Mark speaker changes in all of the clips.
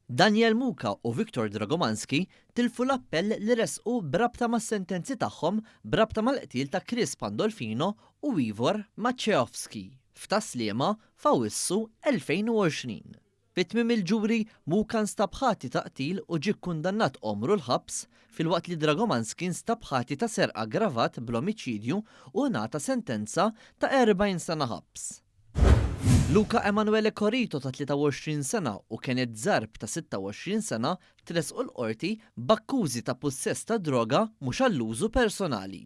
Speaker 1: Daniel Muka u Viktor Dragomanski tilfu l-appell li ressqu b'rabta mas-sentenzi tagħhom b'rabta mal-qtil ta' Chris Pandolfino u Ivor Maciejowski f'Tas-Sliema f'Awwissu 2020. Fi tmiem il-ġuri, Muka nstab ħati ta' qtil u ġie kkundannat għomru l-ħabs filwaqt li Dragomanski nstab ħati ta' serq aggravat bl-omiċidju u ngħata sentenza ta' 40 sena ħabs. Luca Emanuele Corito ta' 23 sena u Kenneth Zarb ta' 26 sena tressqu l-Qorti b'akkużi ta' pussess ta' droga mhux għall-użu personali.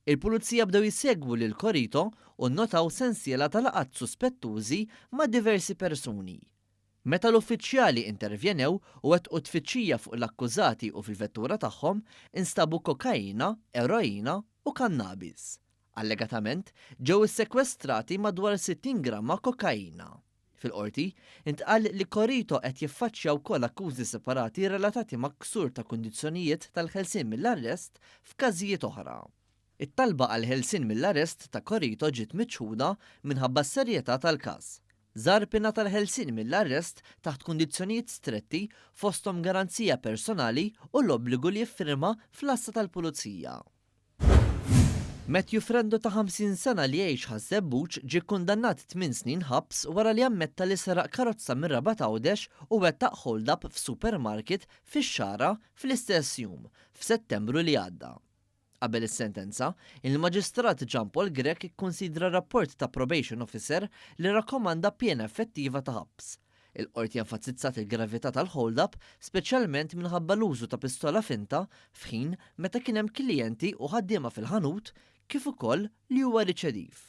Speaker 1: Il-Pulizija bdew jsegwu lil Corito u nnotaw sensiela ta' laqgħat suspettużi ma' diversi persuni. Meta l-uffiċjali intervjenew u wettqu tfittxija fuq l-akkużati u fil-vettura tagħhom, instabu kokaina, eroina u kannabis. Allegatament, ġew issekwestrati madwar 60 gramma kokaina. Fil-Qorti, intqal li Corito qed jiffaċċja wkoll akkużi separati relatati ma' ksur ta' kundizzjonijiet tal-ħelsien mill-arrest f'każijiet oħra. It-talba għall-ħelsien mill-arrest ta' Corito ġiet miċħuda minħabba s-serjetà tal-każ. Zarb ingħata l-ħelsien mill-arrest taħt kundizzjonijiet stretti fosthom garanzija personali u l-obbligu li jiffirma fl-għassa tal-pulizija. Matthew Frendo ta' 50 sena li jgħix Ħaż-Żebbuġ ġie kkundannat tminn snin ħabs wara li ammetta li seraq karozza mir-Rabat Għawdex u wettaq hold-up f'supermarket fix-Xagħra fl-istess jum, f'Settembru li għadda. Qabel is-sentenza, il-Maġistrat Jean Paul Grech ikkunsidra rapport ta' probation officer li rrakkomanda piena effettiva ta' ħabs. Il-Qorti enfasizzat il-gravità tal-hold-up, speċjalment minħabba l-użu ta' pistola finta f'ħin meta kien hemm klijenti u ħaddiema fil-ħanut, kif ukoll li huwa riċediv.